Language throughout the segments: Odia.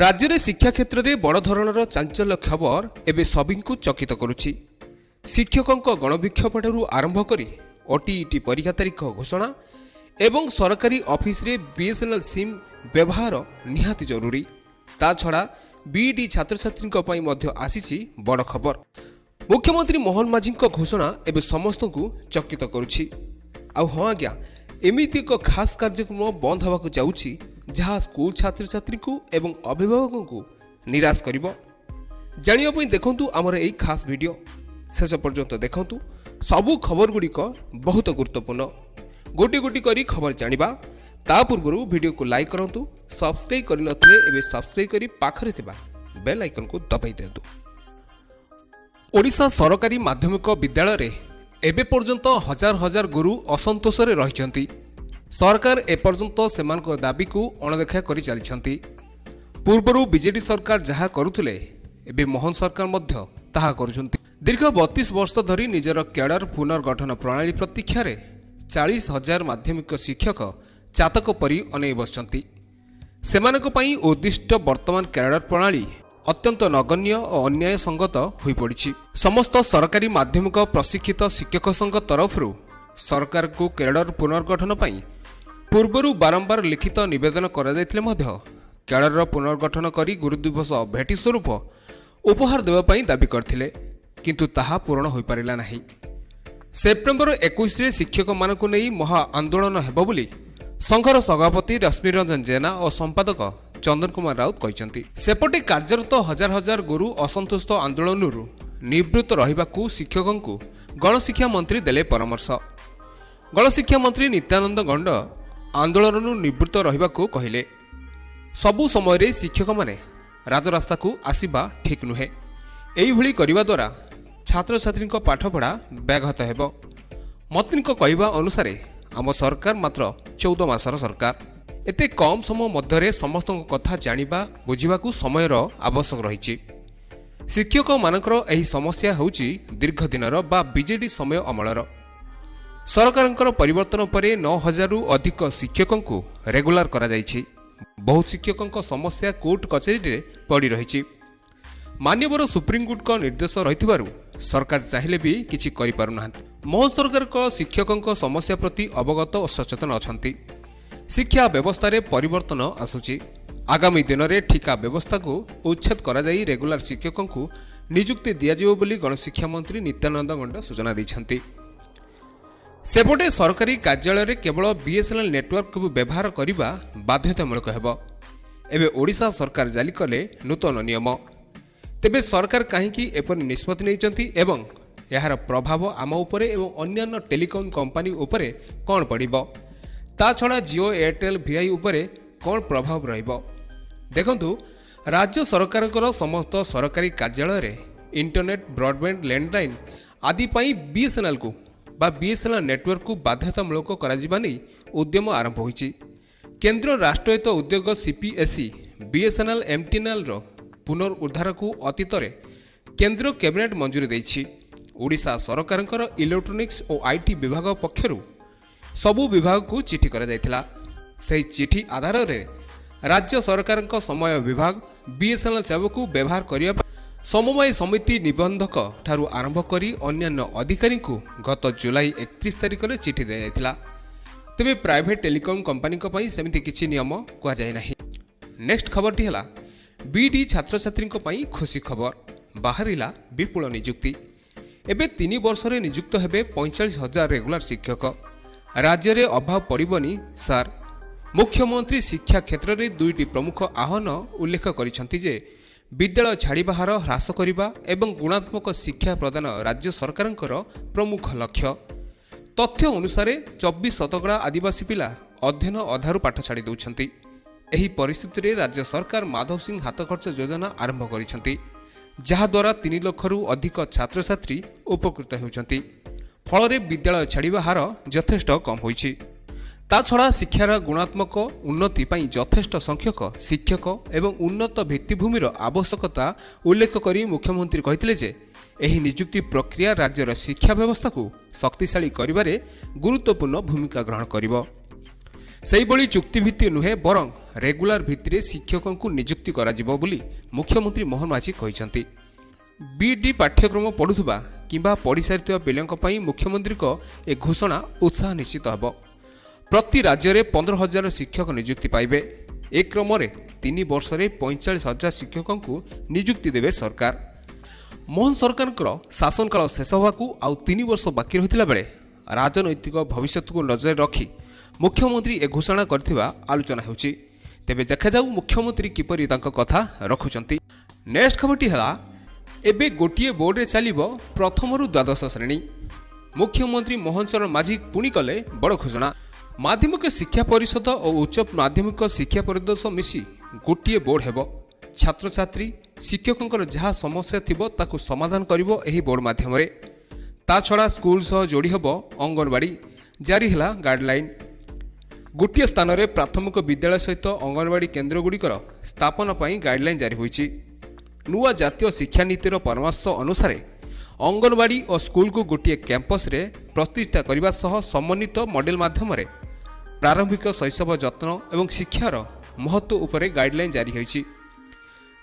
ରାଜ୍ୟରେ ଶିକ୍ଷା କ୍ଷେତ୍ରରେ ବଡ଼ ଧରଣର ଚାଞ୍ଚଲ୍ୟ ଖବର ଏବେ ସଭିଙ୍କୁ ଚକିତ କରୁଛି। ଶିକ୍ଷକଙ୍କ ଗଣବିକ୍ଷୋଭଠାରୁ ଆରମ୍ଭ କରି ଓଟିଇଟି ପରୀକ୍ଷା ତାରିଖ ଘୋଷଣା ଏବଂ ସରକାରୀ ଅଫିସରେ ବିଏସ୍ଏନ୍ଏଲ୍ ସିମ୍ ବ୍ୟବହାର ନିହାତି ଜରୁରୀ। ତା ଛଡ଼ା ବିଇଡି ଛାତ୍ରଛାତ୍ରୀଙ୍କ ପାଇଁ ମଧ୍ୟ ଆସିଛି ବଡ଼ ଖବର। ମୁଖ୍ୟମନ୍ତ୍ରୀ ମୋହନ ମାଝୀଙ୍କ ଘୋଷଣା ଏବେ ସମସ୍ତଙ୍କୁ ଚକିତ କରୁଛି। ଆଉ ହଁ ଆଜ୍ଞା, ଏମିତି ଏକ ଖାସ୍ କାର୍ଯ୍ୟକ୍ରମ ବନ୍ଦ ହେବାକୁ ଯାଉଛି, ଯାହା ସ୍କୁଲ ଛାତ୍ରଛାତ୍ରୀଙ୍କୁ ଏବଂ ଅଭିଭାବକଙ୍କୁ ନିରାଶ କରିବ। ଜାଣିବା ପାଇଁ ଦେଖନ୍ତୁ ଆମର ଏହି ଖାସ୍ ଭିଡ଼ିଓ। ଶେଷ ପର୍ଯ୍ୟନ୍ତ ଦେଖନ୍ତୁ। ସବୁ ଖବର ଗୁଡ଼ିକ ବହୁତ ଗୁରୁତ୍ୱପୂର୍ଣ୍ଣ। ଗୋଟି ଗୋଟି କରି ଖବର ଜାଣିବା। ତା ପୂର୍ବରୁ ଭିଡ଼ିଓକୁ ଲାଇକ୍ କରନ୍ତୁ। ସବସ୍କ୍ରାଇବ୍ କରିନଥିଲେ ଏବେ ସବସ୍କ୍ରାଇବ୍ କରି ପାଖରେ ଥିବା ବେଲ୍ ଆଇକନ୍କୁ ଦବାଇ ଦିଅନ୍ତୁ। ଓଡ଼ିଶା ସରକାରୀ ମାଧ୍ୟମିକ ବିଦ୍ୟାଳୟରେ ଏବେ ପର୍ଯ୍ୟନ୍ତ ହଜାର ହଜାର ଗୁରୁ ଅସନ୍ତୋଷରେ ରହିଛନ୍ତି। ସରକାର ଏପର୍ଯ୍ୟନ୍ତ ସେମାନଙ୍କ ଦାବିକୁ ଅଣଦେଖା କରି ଚାଲିଛନ୍ତି। ପୂର୍ବରୁ ବିଜେଡି ସରକାର ଯାହା କରୁଥିଲେ, ଏବେ ମୋହନ ସରକାର ମଧ୍ୟ ତାହା କରୁଛନ୍ତି। ଦୀର୍ଘ 32 ବର୍ଷ ଧରି ନିଜର କ୍ୟାଡର ପୁନର୍ଗଠନ ପ୍ରଣାଳୀ ପ୍ରତୀକ୍ଷାରେ 40,000 ମାଧ୍ୟମିକ ଶିକ୍ଷକ ଚାତକ ପରି ଅନେଇ ବସିଛନ୍ତି। ସେମାନଙ୍କ ପାଇଁ ଉଦ୍ଦିଷ୍ଟ ବର୍ତ୍ତମାନ କ୍ୟାଡର ପ୍ରଣାଳୀ ଅତ୍ୟନ୍ତ ନଗଣ୍ୟ ଓ ଅନ୍ୟାୟ ସଙ୍ଗତ ହୋଇପଡ଼ିଛି। ସମସ୍ତ ସରକାରୀ ମାଧ୍ୟମିକ ପ୍ରଶିକ୍ଷିତ ଶିକ୍ଷକ ସଂଘ ତରଫରୁ ସରକାରଙ୍କୁ କ୍ୟାଡର ପୁନର୍ଗଠନ ପାଇଁ ପୂର୍ବରୁ ବାରମ୍ବାର ଲିଖିତ ନିବେଦନ କରାଯାଇଥିଲେ ମଧ୍ୟ କ୍ୟାଡରର ପୁନର୍ଗଠନ କରି ଗୁରୁଦିବସ ଭେଟି ସ୍ୱରୂପ ଉପହାର ଦେବା ପାଇଁ ଦାବି କରିଥିଲେ, କିନ୍ତୁ ତାହା ପୂରଣ ହୋଇପାରିଲା ନାହିଁ। ସେପ୍ଟେମ୍ବର 21ରେ ଶିକ୍ଷକମାନଙ୍କୁ ନେଇ ମହା ଆନ୍ଦୋଳନ ହେବ ବୋଲି ସଂଘର ସଭାପତି ରଶ୍ମିରଞ୍ଜନ ଜେନା ଓ ସମ୍ପାଦକ ଚନ୍ଦନ କୁମାର ରାଉତ କହିଛନ୍ତି। ସେପଟେ କାର୍ଯ୍ୟରତ ହଜାର ହଜାର ଗୁରୁ ଅସନ୍ତୁଷ୍ଟ ଆନ୍ଦୋଳନରୁ ନିବୃତ୍ତ ରହିବାକୁ ଶିକ୍ଷକଙ୍କୁ ଗଣଶିକ୍ଷା ମନ୍ତ୍ରୀ ଦେଲେ ପରାମର୍ଶ। ଗଣଶିକ୍ଷା ମନ୍ତ୍ରୀ ନିତ୍ୟାନନ୍ଦ ଗଣ୍ଡ ଆନ୍ଦୋଳନରୁ ନିବୃତ୍ତ ରହିବାକୁ କହିଲେ। ସବୁ ସମୟରେ ଶିକ୍ଷକମାନେ ରାଜରାସ୍ତାକୁ ଆସିବା ଠିକ୍ ନୁହେଁ। ଏଇଭଳି କରିବା ଦ୍ୱାରା ଛାତ୍ରଛାତ୍ରୀଙ୍କ ପାଠପଢ଼ା ବ୍ୟାଘାତ ହେବ। ମନ୍ତ୍ରୀଙ୍କ କହିବା ଅନୁସାରେ ଆମ ସରକାର ମାତ୍ର 14 ମାସର ସରକାର। ଏତେ କମ୍ ସମୟ ମଧ୍ୟରେ ସମସ୍ତଙ୍କ କଥା ଜାଣିବା ବୁଝିବାକୁ ସମୟର ଆବଶ୍ୟକ ରହିଛି। ଶିକ୍ଷକମାନଙ୍କର ଏହି ସମସ୍ୟା ହେଉଛି ଦୀର୍ଘ ଦିନର ବା ବିଜେଡି ସମୟ ଅମଳର। ସରକାରଙ୍କର ପରିବର୍ତ୍ତନ ପରେ 9,000ରୁ ଅଧିକ ଶିକ୍ଷକଙ୍କୁ ରେଗୁଲାର କରାଯାଇଛି। ବହୁତ ଶିକ୍ଷକଙ୍କ ସମସ୍ୟା କୋର୍ଟ କଚେରୀରେ ପଡ଼ି ରହିଛି। ମାନ୍ୟବର ସୁପ୍ରିମକୋର୍ଟଙ୍କ ନିର୍ଦ୍ଦେଶ ରହିଥିବାରୁ ସରକାର ଚାହିଁଲେ ବି କିଛି କରିପାରୁନାହାନ୍ତି। ମୋହନ ସରକାରଙ୍କ ଶିକ୍ଷକଙ୍କ ସମସ୍ୟା ପ୍ରତି ଅବଗତ ଓ ସଚେତନ ଅଛନ୍ତି। ଶିକ୍ଷା ବ୍ୟବସ୍ଥାରେ ପରିବର୍ତ୍ତନ ଆସୁଛି। ଆଗାମୀ ଦିନରେ ଠିକା ବ୍ୟବସ୍ଥାକୁ ଉଚ୍ଛେଦ କରାଯାଇ ରେଗୁଲାର ଶିକ୍ଷକଙ୍କୁ ନିଯୁକ୍ତି ଦିଆଯିବ ବୋଲି ଗଣଶିକ୍ଷା ମନ୍ତ୍ରୀ ନିତ୍ୟାନନ୍ଦ ଗଣ୍ଡ ସୂଚନା ଦେଇଛନ୍ତି। ସେପଟେ ସରକାରୀ କାର୍ଯ୍ୟାଳୟରେ କେବଳ ବିଏସ୍ଏନ୍ଏଲ୍ ନେଟୱାର୍କକୁ ବ୍ୟବହାର କରିବା ବାଧ୍ୟତାମୂଳକ ହେବ। ଏବେ ଓଡ଼ିଶା ସରକାର ଜାରି କଲେ ନୂତନ ନିୟମ। ତେବେ ସରକାର କାହିଁକି ଏପରି ନିଷ୍ପତ୍ତି ନେଇଛନ୍ତି ଏବଂ ଏହାର ପ୍ରଭାବ ଆମ ଉପରେ ଏବଂ ଅନ୍ୟାନ୍ୟ ଟେଲିକମ୍ କମ୍ପାନୀ ଉପରେ କ'ଣ ପଡ଼ିବ, ତା ଛଡ଼ା ଜିଓ, ଏୟାରଟେଲ୍, ଭିଆଇ ଉପରେ କ'ଣ ପ୍ରଭାବ ରହିବ, ଦେଖନ୍ତୁ। ରାଜ୍ୟ ସରକାରଙ୍କର ସମସ୍ତ ସରକାରୀ କାର୍ଯ୍ୟାଳୟରେ ଇଣ୍ଟରନେଟ୍, ବ୍ରଡବ୍ୟାଣ୍ଡ, ଲ୍ୟାଣ୍ଡଲାଇନ୍ ଆଦି ପାଇଁ ବିଏସ୍ଏନ୍ଏଲ୍କୁ ବା ବିଏସ୍ଏନ୍ଏଲ୍ ନେଟୱାର୍କକୁ ବାଧ୍ୟତାମୂଳକ କରାଯିବା ନେଇ ଉଦ୍ୟମ ଆରମ୍ଭ ହୋଇଛି। କେନ୍ଦ୍ର ରାଷ୍ଟ୍ରାୟତ୍ତ ଉଦ୍ୟୋଗ ସିପିଏସ୍ଇ ବିଏସ୍ଏନ୍ଏଲ୍ ଏମ୍ଟିଏନ୍ଏଲ୍ର ପୁନରୁଦ୍ଧାରକୁ ଅତୀତରେ କେନ୍ଦ୍ର କ୍ୟାବିନେଟ୍ ମଞ୍ଜୁରୀ ଦେଇଛି। ଓଡ଼ିଶା ସରକାରଙ୍କର ଇଲେକ୍ଟ୍ରୋନିକ୍ସ ଓ IT ବିଭାଗ ପକ୍ଷରୁ ସବୁ ବିଭାଗକୁ ଚିଠି କରାଯାଇଥିଲା। ସେହି ଚିଠି ଆଧାରରେ ରାଜ୍ୟ ସରକାରଙ୍କ ସମବାୟ ବିଭାଗ ବିଏସ୍ଏନ୍ଏଲ୍ ସେବାକୁ ବ୍ୟବହାର କରିବା ପାଇଁ ସମବାୟ ସମିତି ନିବନ୍ଧକ ଠାରୁ ଆରମ୍ଭ କରି ଅନ୍ୟାନ୍ୟ ଅଧିକାରୀଙ୍କୁ ଗତ ଜୁଲାଇ 31 ତାରିଖରେ ଚିଠି ଦିଆଯାଇଥିଲା। ତେବେ ପ୍ରାଇଭେଟ୍ ଟେଲିକମ୍ କମ୍ପାନୀଙ୍କ ପାଇଁ ସେମିତି କିଛି ନିୟମ କୁହାଯାଇ ନାହିଁ। ନେକ୍ସଟ ଖବରଟି ହେଲା, ବିଇଡି ଛାତ୍ରଛାତ୍ରୀଙ୍କ ପାଇଁ ଖୁସି ଖବର। ବାହାରିଲା ବିପୁଳ ନିଯୁକ୍ତି। ଏବେ 3 ବର୍ଷରେ ନିଯୁକ୍ତ ହେବେ 45,000 ରେଗୁଲାର ଶିକ୍ଷକ। ରାଜ୍ୟରେ ଅଭାବ ପଡ଼ିବନି ସାର୍। ମୁଖ୍ୟମନ୍ତ୍ରୀ ଶିକ୍ଷା କ୍ଷେତ୍ରରେ ଦୁଇଟି ପ୍ରମୁଖ ଆହ୍ୱାନ ଉଲ୍ଲେଖ କରିଛନ୍ତି ଯେ ବିଦ୍ୟାଳୟ ଛାଡ଼ିବା ହାର ହ୍ରାସ କରିବା ଏବଂ ଗୁଣାତ୍ମକ ଶିକ୍ଷା ପ୍ରଦାନ ରାଜ୍ୟ ସରକାରଙ୍କର ପ୍ରମୁଖ ଲକ୍ଷ୍ୟ। ତଥ୍ୟ ଅନୁସାରେ 24% ଆଦିବାସୀ ପିଲା ଅଧ୍ୟୟନ ଅଧାରୁ ପାଠ ଛାଡ଼ି ଦେଉଛନ୍ତି। ଏହି ପରିସ୍ଥିତିରେ ରାଜ୍ୟ ସରକାର ମାଧବ ସିଂ ହାତ ଖର୍ଚ୍ଚ ଯୋଜନା ଆରମ୍ଭ କରିଛନ୍ତି, ଯାହାଦ୍ୱାରା 3 ଲକ୍ଷରୁ ଅଧିକ ଛାତ୍ରଛାତ୍ରୀ ଉପକୃତ ହେଉଛନ୍ତି। ଫଳରେ ବିଦ୍ୟାଳୟ ଛାଡ଼ିବା ହାର ଯଥେଷ୍ଟ କମ୍ ହୋଇଛି। ତା ଛଡ଼ା ଶିକ୍ଷାର ଗୁଣାତ୍ମକ ଉନ୍ନତି ପାଇଁ ଯଥେଷ୍ଟ ସଂଖ୍ୟକ ଶିକ୍ଷକ ଏବଂ ଉନ୍ନତ ଭିତ୍ତିଭୂମିର ଆବଶ୍ୟକତା ଉଲ୍ଲେଖ କରି ମୁଖ୍ୟମନ୍ତ୍ରୀ କହିଥିଲେ ଯେ ଏହି ନିଯୁକ୍ତି ପ୍ରକ୍ରିୟା ରାଜ୍ୟର ଶିକ୍ଷା ବ୍ୟବସ୍ଥାକୁ ଶକ୍ତିଶାଳୀ କରିବାରେ ଗୁରୁତ୍ୱପୂର୍ଣ୍ଣ ଭୂମିକା ଗ୍ରହଣ କରିବ। ସେହିଭଳି ଚୁକ୍ତିଭିତ୍ତି ନୁହେଁ, ବରଂ ରେଗୁଲାର ଭିତ୍ତିରେ ଶିକ୍ଷକଙ୍କୁ ନିଯୁକ୍ତି କରାଯିବ ବୋଲି ମୁଖ୍ୟମନ୍ତ୍ରୀ ମୋହନ ମାଝୀ କହିଛନ୍ତି। ବିଇଡି ପାଠ୍ୟକ୍ରମ ପଢ଼ୁଥିବା କିମ୍ବା ପଢ଼ିସାରିଥିବା ପିଲାଙ୍କ ପାଇଁ ମୁଖ୍ୟମନ୍ତ୍ରୀଙ୍କ ଏ ଘୋଷଣା ଉତ୍ସାହ ନିଶ୍ଚିତ ହେବ। ପ୍ରତି ରାଜ୍ୟରେ 15,000 ଶିକ୍ଷକ ନିଯୁକ୍ତି ପାଇବେ। ଏ କ୍ରମରେ 3 ବର୍ଷରେ 45,000 ଶିକ୍ଷକଙ୍କୁ ନିଯୁକ୍ତି ଦେବେ ସରକାର। ମୋହନ ସରକାରଙ୍କର ଶାସନକାଳ ଶେଷ ହେବାକୁ ଆଉ 3 ବର୍ଷ ବାକି ରହିଥିଲା ବେଳେ ରାଜନୈତିକ ଭବିଷ୍ୟତକୁ ନଜରରେ ରଖି ମୁଖ୍ୟମନ୍ତ୍ରୀ ଏ ଘୋଷଣା କରିଥିବା ଆଲୋଚନା ହେଉଛି। ତେବେ ଦେଖାଯାଉ ମୁଖ୍ୟମନ୍ତ୍ରୀ କିପରି ତାଙ୍କ କଥା ରଖୁଛନ୍ତି। ନେକ୍ସଟ ଖବରଟି ହେଲା, ଏବେ ଗୋଟିଏ ବୋର୍ଡରେ ଚାଲିବ ପ୍ରଥମରୁ ଦ୍ୱାଦଶ ଶ୍ରେଣୀ। ମୁଖ୍ୟମନ୍ତ୍ରୀ ମୋହନ ଚରଣ ମାଝୀ ପୁଣି କଲେ ବଡ଼ ଘୋଷଣା। ମାଧ୍ୟମିକ ଶିକ୍ଷା ପରିଷଦ ଓ ଉଚ୍ଚ ମାଧ୍ୟମିକ ଶିକ୍ଷା ପରିଷଦ ମିଶି ଗୋଟିଏ ବୋର୍ଡ ହେବ। ଛାତ୍ରଛାତ୍ରୀ, ଶିକ୍ଷକଙ୍କର ଯାହା ସମସ୍ୟା ଥିବ, ତାକୁ ସମାଧାନ କରିବ ଏହି ବୋର୍ଡ ମାଧ୍ୟମରେ। ତା ଛଡ଼ା ସ୍କୁଲ ସହ ଯୋଡ଼ି ହେବ ଅଙ୍ଗନବାଡ଼ି। ଜାରି ହେଲା ଗାଇଡ଼ଲାଇନ୍। ଗୋଟିଏ ସ୍ଥାନରେ ପ୍ରାଥମିକ ବିଦ୍ୟାଳୟ ସହିତ ଅଙ୍ଗନବାଡ଼ି କେନ୍ଦ୍ରଗୁଡ଼ିକର ସ୍ଥାପନ ପାଇଁ ଗାଇଡ଼ଲାଇନ୍ ଜାରି ହୋଇଛି। ନୂଆ ଜାତୀୟ ଶିକ୍ଷାନୀତିର ପରାମର୍ଶ ଅନୁସାରେ ଅଙ୍ଗନବାଡ଼ି ଓ ସ୍କୁଲକୁ ଗୋଟିଏ କ୍ୟାମ୍ପସରେ ପ୍ରତିଷ୍ଠା କରିବା ସହ ସମନ୍ୱିତ ମଡେଲ ମାଧ୍ୟମରେ ପ୍ରାରମ୍ଭିକ ଶୈଶବ ଯତ୍ନ ଏବଂ ଶିକ୍ଷାର ମହତ୍ତ୍ୱ ଉପରେ ଗାଇଡ଼ଲାଇନ୍ ଜାରି ହୋଇଛି।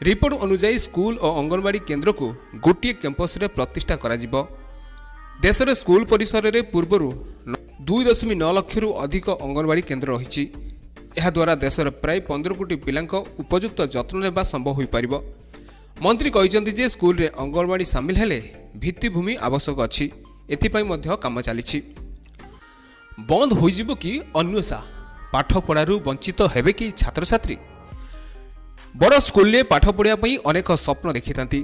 ରିପୋର୍ଟ ଅନୁଯାୟୀ, ସ୍କୁଲ ଓ ଅଙ୍ଗନବାଡ଼ି କେନ୍ଦ୍ରକୁ ଗୋଟିଏ କ୍ୟାମ୍ପସରେ ପ୍ରତିଷ୍ଠା କରାଯିବ। ଦେଶରେ ସ୍କୁଲ ପରିସରରେ ପୂର୍ବରୁ 2.9 ଲକ୍ଷରୁ ଅଧିକ ଅଙ୍ଗନବାଡ଼ି କେନ୍ଦ୍ର ରହିଛି। ଏହାଦ୍ୱାରା ଦେଶର ପ୍ରାୟ 15 କୋଟି ପିଲାଙ୍କ ଉପଯୁକ୍ତ ଯତ୍ନ ନେବା ସମ୍ଭବ ହୋଇପାରିବ। ମନ୍ତ୍ରୀ କହିଛନ୍ତି ଯେ ସ୍କୁଲରେ ଅଙ୍ଗନବାଡ଼ି ସାମିଲ ହେଲେ ଭିତ୍ତିଭୂମି ଆବଶ୍ୟକ ଅଛି, ଏଥିପାଇଁ ମଧ୍ୟ କାମ ଚାଲିଛି। ବନ୍ଦ ହୋଇଯିବ କି ଅନ୍ୱେଷା? ପାଠପଢ଼ାରୁ ବଞ୍ଚିତ ହେବେ କି ଛାତ୍ରଛାତ୍ରୀ? ବଡ଼ ସ୍କୁଲରେ ପାଠ ପଢ଼ିବା ପାଇଁ ଅନେକ ସ୍ୱପ୍ନ ଦେଖିଥାନ୍ତି,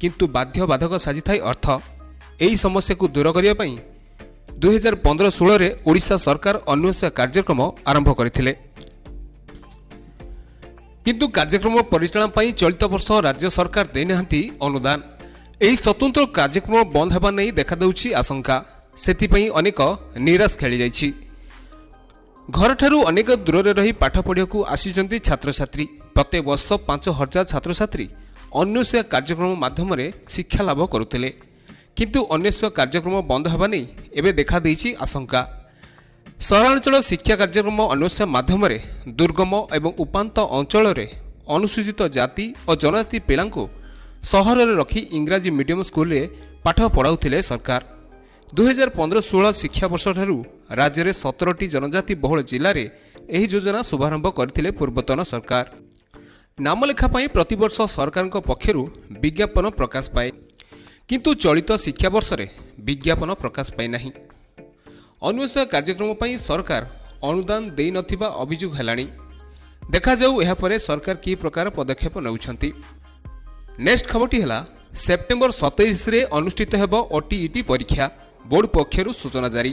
କିନ୍ତୁ ବାଧ୍ୟ ବାଧକ ସାଜିଥାଏ ଅର୍ଥ। ଏହି ସମସ୍ୟାକୁ ଦୂର କରିବା ପାଇଁ 2015-16ରେ ଓଡ଼ିଶା ସରକାର ଅନ୍ୱେଷା କାର୍ଯ୍ୟକ୍ରମ ଆରମ୍ଭ କରିଥିଲେ। କିନ୍ତୁ କାର୍ଯ୍ୟକ୍ରମ ପରିଚାଳନା ପାଇଁ ଚଳିତ ବର୍ଷ ରାଜ୍ୟ ସରକାର ଦେଇନାହାନ୍ତି ଅନୁଦାନ। ଏହି ସ୍ୱତନ୍ତ୍ର କାର୍ଯ୍ୟକ୍ରମ ବନ୍ଦ ହେବା ନେଇ ଦେଖାଦେଉଛି ଆଶଙ୍କା। ସେଥିପାଇଁ ଅନେକ ନିରାଶ ଖେଳିଯାଇଛି। ଘରଠାରୁ ଅନେକ ଦୂରରେ ରହି ପାଠ ପଢ଼ିବାକୁ ଆସିଛନ୍ତି ଛାତ୍ରଛାତ୍ରୀ। ପ୍ରତ୍ୟେକ ବର୍ଷ 5,000 ଛାତ୍ରଛାତ୍ରୀ ଅନ୍ୱେଷା କାର୍ଯ୍ୟକ୍ରମ ମାଧ୍ୟମରେ ଶିକ୍ଷା ଲାଭ କରୁଥିଲେ। କିନ୍ତୁ ଅନ୍ୱେଷା କାର୍ଯ୍ୟକ୍ରମ ବନ୍ଦ ହେବା ନେଇ ଏବେ ଦେଖାଦେଇଛି ଆଶଙ୍କା। ସହରାଞ୍ଚଳ ଶିକ୍ଷା କାର୍ଯ୍ୟକ୍ରମ ଅନ୍ୱେଷା ମାଧ୍ୟମରେ ଦୁର୍ଗମ ଏବଂ ଉପାନ୍ତ ଅଞ୍ଚଳରେ ଅନୁସୂଚିତ ଜାତି ଓ ଜନଜାତି ପିଲାଙ୍କୁ ସହରରେ ରଖି ଇଂରାଜୀ ମିଡିୟମ ସ୍କୁଲରେ ପାଠ ପଢ଼ାଉଥିଲେ ସରକାର। 2015-16 ଶିକ୍ଷାବର୍ଷଠାରୁ ରାଜ୍ୟରେ 17ଟି ଜନଜାତି ବହୁଳ ଜିଲ୍ଲାରେ ଏହି ଯୋଜନା ଶୁଭାରମ୍ଭ କରିଥିଲେ ପୂର୍ବତନ ସରକାର। ନାମଲେଖା ପାଇଁ ପ୍ରତିବର୍ଷ ସରକାରଙ୍କ ପକ୍ଷରୁ ବିଜ୍ଞାପନ ପ୍ରକାଶ ପାଏ, କିନ୍ତୁ ଚଳିତ ଶିକ୍ଷାବର୍ଷରେ ବିଜ୍ଞାପନ ପ୍ରକାଶ ପାଇନାହିଁ। ଅନ୍ୱେଷା କାର୍ଯ୍ୟକ୍ରମ ପାଇଁ ସରକାର ଅନୁଦାନ ଦେଇନଥିବା ଅଭିଯୋଗ ହେଲାଣି। ଦେଖାଯାଉ ଏହାପରେ ସରକାର କି ପ୍ରକାର ପଦକ୍ଷେପ ନେଉଛନ୍ତି। ନେକ୍ସଟ ଖବରଟି ହେଲା, ସେପ୍ଟେମ୍ବର 27ରେ ଅନୁଷ୍ଠିତ ହେବ ଓଟିଇଟି ପରୀକ୍ଷା। ବୋର୍ଡ ପକ୍ଷରୁ ସୂଚନା ଜାରି।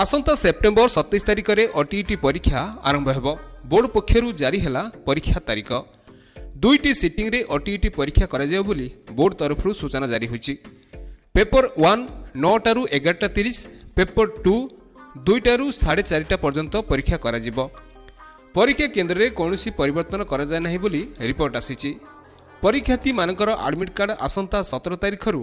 ଆସନ୍ତା ସେପ୍ଟେମ୍ବର 27 ତାରିଖରେ ଓଟିଇଟି ପରୀକ୍ଷା ଆରମ୍ଭ ହେବ। ବୋର୍ଡ ପକ୍ଷରୁ ଜାରି ହେଲା ପରୀକ୍ଷା ତାରିଖ। ଦୁଇଟି ସିଟିଂରେ ଓଟିଇଟି ପରୀକ୍ଷା କରାଯିବ ବୋଲି ବୋର୍ଡ ତରଫରୁ ସୂଚନା ଜାରି ହୋଇଛି। ପେପର 1 9ଟାରୁ 11:30, ପେପର 2 2ଟାରୁ 4:30 ପର୍ଯ୍ୟନ୍ତ ପରୀକ୍ଷା କରାଯିବ। ପରୀକ୍ଷା କେନ୍ଦ୍ରରେ କୌଣସି ପରିବର୍ତ୍ତନ କରାଯାଏ ନାହିଁ ବୋଲି ରିପୋର୍ଟ ଆସିଛି। ପରୀକ୍ଷାର୍ଥୀମାନଙ୍କର ଆଡମିଟ୍ କାର୍ଡ଼ ଆସନ୍ତା 17 ତାରିଖରୁ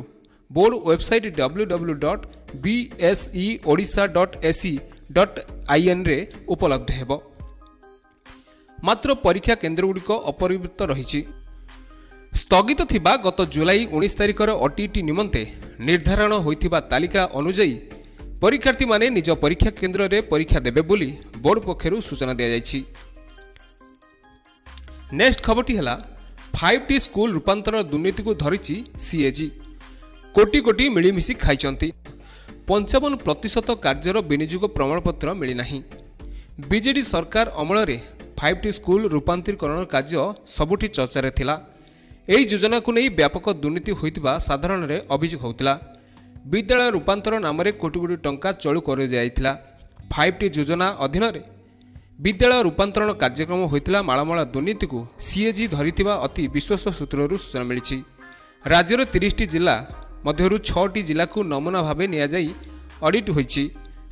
ବୋର୍ଡ ୱେବସାଇଟ୍ ww.bseodisha.ac.inରେ ଉପଲବ୍ଧ ହେବ। ମାତ୍ର ପରୀକ୍ଷା କେନ୍ଦ୍ରଗୁଡ଼ିକ ଅପରିବର୍ତ୍ତିତ ରହିଛି। ସ୍ଥଗିତ ଥିବା ଗତ ଜୁଲାଇ 19 ତାରିଖର ଓଟିଇଟି ନିମନ୍ତେ ନିର୍ଦ୍ଧାରଣ ହୋଇଥିବା ତାଲିକା ଅନୁଯାୟୀ ପରୀକ୍ଷାର୍ଥୀମାନେ ନିଜ ପରୀକ୍ଷା କେନ୍ଦ୍ରରେ ପରୀକ୍ଷା ଦେବେ ବୋଲି ବୋର୍ଡ ପକ୍ଷରୁ ସୂଚନା ଦିଆଯାଇଛି। ନେକ୍ସଟ ଖବରଟି ହେଲା, 5ଟି ସ୍କୁଲ ରୂପାନ୍ତର ଦୁର୍ନୀତିକୁ ଧରିଛି ସିଏଜି। କୋଟି କୋଟି ମିଳିମିଶି ଖାଇଛନ୍ତି। 55% କାର୍ଯ୍ୟର ବିନିଯୋଗ ପ୍ରମାଣପତ୍ର ମିଳିନାହିଁ। ବିଜେଡି ସରକାର ଅମଳରେ 5ଟି ସ୍କୁଲ ରୂପାନ୍ତରୀକରଣ କାର୍ଯ୍ୟ ସବୁଠି ଚର୍ଚ୍ଚାରେ ଥିଲା। ଏହି ଯୋଜନାକୁ ନେଇ ବ୍ୟାପକ ଦୁର୍ନୀତି ହୋଇଥିବା ସାଧାରଣରେ ଅଭିଯୋଗ ହେଉଥିଲା। ବିଦ୍ୟାଳୟ ରୂପାନ୍ତର ନାମରେ କୋଟି କୋଟି ଟଙ୍କା ଚଳୁ କରାଯାଇଥିଲା। 5ଟି ଯୋଜନା ଅଧୀନରେ ବିଦ୍ୟାଳୟ ରୂପାନ୍ତରଣ କାର୍ଯ୍ୟକ୍ରମ ହୋଇଥିଲା ମାଳମାଳ ଦୁର୍ନୀତିକୁ ସିଏଜି ଧରିଥିବା ଅତି ବିଶ୍ୱସ୍ତ ସୂତ୍ରରୁ ସୂଚନା ମିଳିଛି। ରାଜ୍ୟର 30ଟି ଜିଲ୍ଲା ମଧ୍ୟରୁ ଛଅଟି ଜିଲ୍ଲାକୁ ନମୁନା ଭାବେ ନିଆଯାଇ ଅଡିଟ୍ ହୋଇଛି।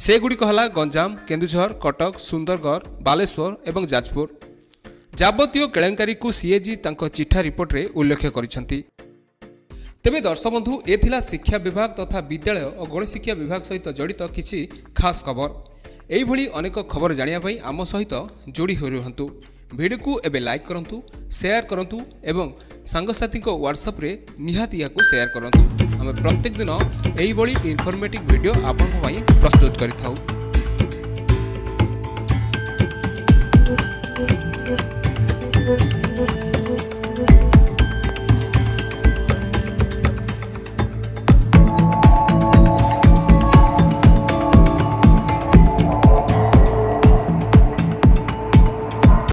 ସେଗୁଡ଼ିକ ହେଲା ଗଞ୍ଜାମ, କେନ୍ଦୁଝର, କଟକ, ସୁନ୍ଦରଗଡ଼, ବାଲେଶ୍ୱର ଏବଂ ଯାଜପୁର। ଯାବତୀୟ କେଳେଙ୍କାରୀକୁ ସିଏଜି ତାଙ୍କ ଚିଠା ରିପୋର୍ଟରେ ଉଲ୍ଲେଖ କରିଛନ୍ତି। ତେବେ ଦର୍ଶକ ବନ୍ଧୁ, ଏ ଥିଲା ଶିକ୍ଷା ବିଭାଗ ତଥା ବିଦ୍ୟାଳୟ ଓ ଗଣଶିକ୍ଷା ବିଭାଗ ସହିତ ଜଡ଼ିତ କିଛି ଖାସ୍ ଖବର। ଏଇଭଳି ଅନେକ ଖବର ଜାଣିବା ପାଇଁ ଆମ ସହିତ ଯୋଡ଼ି ହୋଇ ରୁହନ୍ତୁ। ଭିଡ଼ିଓକୁ ଏବେ ଲାଇକ୍ କରନ୍ତୁ, ସେୟାର କରନ୍ତୁ ଏବଂ ସାଙ୍ଗସାଥୀଙ୍କ ହ୍ୱାଟ୍ସଆପ୍ରେ ନିହାତି ଏହାକୁ ସେୟାର କରନ୍ତୁ। ଆମେ ପ୍ରତ୍ୟେକ ଦିନ ଏଇଭଳି ଇନଫର୍ମେଟିଭ୍ ଭିଡ଼ିଓ ଆପଣଙ୍କ ପାଇଁ ପ୍ରସ୍ତୁତ କରିଥାଉ।